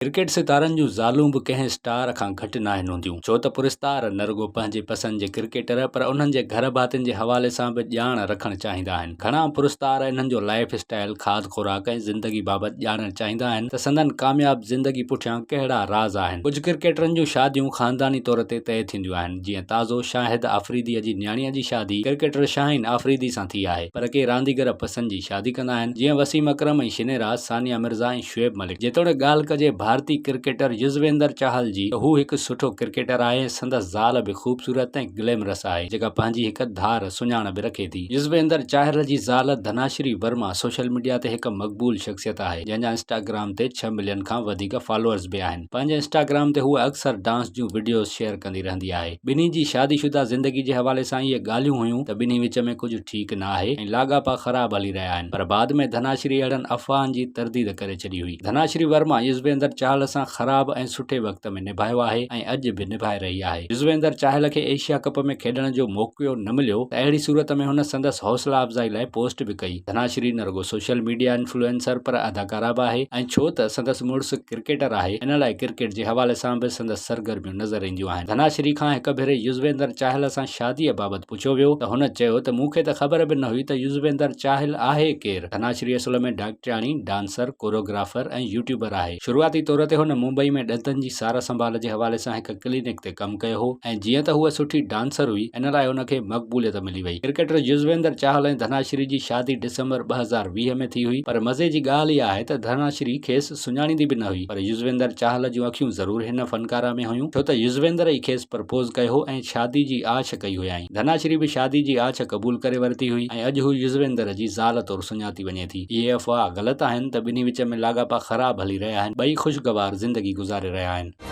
Cricket ستارن جون زالون به ڪنهن اسٽار کان گهٽ ناهن هونديون، ڇو ته پرستار نه رڳو پنهنجي پسند جي ڪرڪيٽر پر انهن جي گهر ڀاتين جي حوالي سان به ڄاڻ رکڻ چاهيندا آهن. گهڻا پرستار انهن جو لائيف اسٽائيل، کاڌ خوراڪ ۽ زندگي بابت ڄاڻڻ چاهيندا آهن ته سندن ڪامياب زندگي پٺيان ڪهڙا راز آهن. ڪجهه ڪرڪيٽرن جون شاديون خانداني طور تي طئي ٿينديون آهن، جيئن تازو شاهد آفريديء جي نياڻيء جي شادي ڪرڪيٽر شاهين آفريدي سان ٿي آهي پر ڪي رانديگر پسند جي شادي ڪندا آهن، جيئن وسيم اڪرم ۽ شنيرا، ثانيه مرزا ۽ شعيب ملڪ. جيتوڻيڪ ڳالهه ڪجي ڀارتي ڪرڪيٽر يزويندر چاهل جي ته هو هڪ سٺو ڪرڪيٽر آهي ۽ سندس زال به خوبصورت ۽ گليمرس آهي جيڪا پنهنجي هڪ ڌار سڃاڻ به رکي ٿي. يزويندر چاهل جي زال ڌناشري ورما سوشل ميڊيا تي هڪ مقبول شخصيت آهي جنهن جا انسٽاگرام تي ڇهه ملين کان وڌيڪ فالوئرز به آهن. پنهنجي انسٽاگرام تي هوء اڪثر ڊانس جون وڊيوز شيئر ڪندي رهندي آهي. ٻنهي جي شادي شده زندگي جي حوالي سان اهي ڳالهيون هيون ته ٻنهي وچ ۾ ڪجهه ٺيڪ نه آهي ۽ لاڳاپا خراب هلي رهيا آهن پر بعد ۾ ڌناشري اهڙن افواهن جي ترديد ڪري ڇڏي هئي. ڌناشري ورما يزويندر چاهل سان خراب ۽ سٺي وقت ۾ نڀايو آهي ۽ اڄ به نڀائي رهي آهي. يزويندر چاهل کي ايشيا ڪپ ۾ کيڏڻ جو موقعو نه مليو ته اهڙي صورت ۾ هن سندس حوصلا افزائي لاء پوسٽ به ڪئي. ڌناشري نه رڳو سوشل ميڊيا انفلوئنسر پر اداڪارا به آهي ۽ ڇو ته سندس مڙس ڪرڪيٽر آهي ان لاء ڪرڪيٽ جي حوالي سان به سندس سرگرميون نظر اينديون آهن. ڌناشري کان هڪ ڀيري يزويندر چاهل سان شاديء بابت پڇيو ويو ته هن چيو ته مون کي ته خبر به نه هئي ته يزويندر چاهل آهي ڪير؟ ڌناشري اصل ۾ ڊاڪٽرياڻي، ڊانسر، ڪوريوگرافر ۽ يوٽيوبر آهي. شروعاتي طور تي هن ممبئي ۾ ڏندن جي سار سنڀال جي حوالي سان هڪ ڪلينڪ تي ڪم ڪيو هو ۽ جيئن ته هوء سٺي ڊانسر هئي ان لاء هن کي مقبوليت ملي وئي. ڪرڪيٽر يزويندر چاهل ۽ ڌناشري جي شادي ڊسمبر 2020 ۾ ٿي هئي پر مزي جي ڳالهه اها آهي ته ڌناشري کيس سڃاڻيندي به نه هئي پر يزويندر چاهل جون اکيون ضرور هن فنڪاره ۾ هيون ڇو ته يزويندر ئي کيس پرپوز ڪيو هو ۽ شادي جي آڇ ڪئي هيائين. ڌناشري به شادي جي آڇ قبول ڪري ورتي هئي ۽ اڄ هو يزويندر جي زال طور سڃاتي وڃي ٿي. اهي افواهه غلط آهن ته ٻنهي وچ ۾ لاڳاپا خراب هلي رهيا آهن. ٻئي خوشگوار زندگي گذاري رهيا آهن.